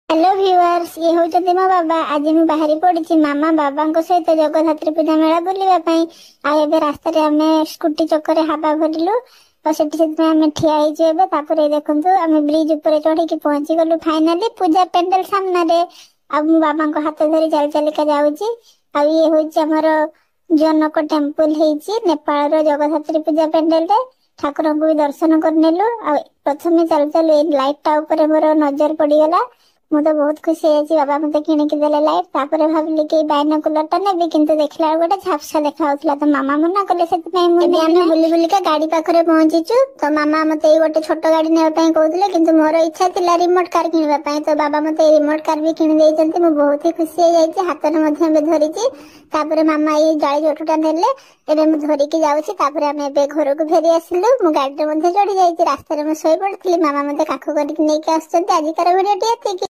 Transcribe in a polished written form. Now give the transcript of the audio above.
Hello viewers, ଇଏ ହେଉଛନ୍ତି ମୋ ବାବା। ଆଜି ମୁଁ ବାହାରି ପଡ଼ିଛି ମାମା ବାବାଙ୍କ ସହିତ ଜଗଦ୍ଧାତ୍ରୀ ପୂଜା ମେଳା ବୁଲିବା ପାଇଁ। ଆଉ ଏବେ ରାସ୍ତାରେ ଆମେ ସ୍କୁଟି ଚକରେ ହାବା ଭରିଲୁ ଆଉ ସେଠି ସେଥିପାଇଁ ଆମେ ଠିଆ ହେଇଛୁ ଏବେ। ତାପରେ ଦେଖନ୍ତୁ, ଆମେ ବ୍ରିଜ ଉପରେ ଚଢିକି ପହଞ୍ଚି ଗଲୁ ଫାଇନାଲି ପୂଜା ପେଣ୍ଡେଲ ସାମ୍ନାରେ। ଆଉ ମୁଁ ବାବାଙ୍କ ହାତ ଧରି ଚାଲି ଚାଲିକା ଯାଉଛି। ଆଉ ଇଏ ହଉଛି ଆମର ଜନକ ଟେମ୍ପଲ ହେଇଛି ନେପାଳର ଜଗଦ୍ଧାତ୍ରୀ ପୂଜା ପେଣ୍ଡେଲରେ। ଠାକୁରଙ୍କୁ ବି ଦର୍ଶନ କରିନେଲୁ। ଆଉ ପ୍ରଥମେ ଚାଲୁ ଚାଲୁ ଏଇ ଲାଇଟ୍ ଟା ଉପରେ ମୋର ନଜର ପଡିଗଲା। ମୁଁ ତ ବହୁତ ଖୁସି ହେଇଯାଇଛି। ବାବା ମତେ କିଣିକି ଦେଲେ ଲାଇଟ୍। ତାପରେ ଭାବିଲି କି ବାଇନୋକୁଲର ଟା ନେବି, କିନ୍ତୁ ଦେଖିଲା ବେଳକୁ ଗୋଟେ ଝାପ୍ସା ଦେଖା ଯାଉଥିଲା, ତ ମାମା ମନା କଲେ, ସେଥିପାଇଁ ମୁଁ। ଏବେ ଆମେ ବୁଲି ବୁଲିକା ଗାଡି ପାଖରେ ପହଞ୍ଚିଛୁ। ତ ମାମା ମତେ ଏଇ ଗୋଟେ ଛୋଟ ଗାଡି ନେବା ପାଇଁ କହୁଥିଲେ, କିନ୍ତୁ ମୋର ଇଚ୍ଛା ଥିଲା ରିମୋଟ କାର କିଣିବା ପାଇଁ। ତ ବାବା ମତେ ଏଇ ରିମୋଟ କାର ବି କିଣି ଦେଇଛନ୍ତି। ମୁଁ ବହୁତ ହି ଖୁସି ହେଇଯାଇଛି। ହାତରେ ମଧ୍ୟ ଏବେ ଧରିଛି। ତାପରେ ମାମା ଏଇ ଜାଳି ଜୋଠୁଟା ନେଲେ, ଏବେ ମୁଁ ଧରିକି ଯାଉଛି। ତାପରେ ଆମେ ଏବେ ଘରକୁ ଫେରି ଆସିଲୁ। ମୁଁ ଗାଡିରେ ମଧ୍ୟ ଚଢି ଯାଇଛି। ରାସ୍ତାରେ ମୁଁ ଶୋଇ ପଡିଥିଲି, ମାମା ମତେ କାଖ କରିକି ନେଇକି ଆସୁଛନ୍ତି। ଆଜିକାର ଭିଡିଓଟି ଏତିକି।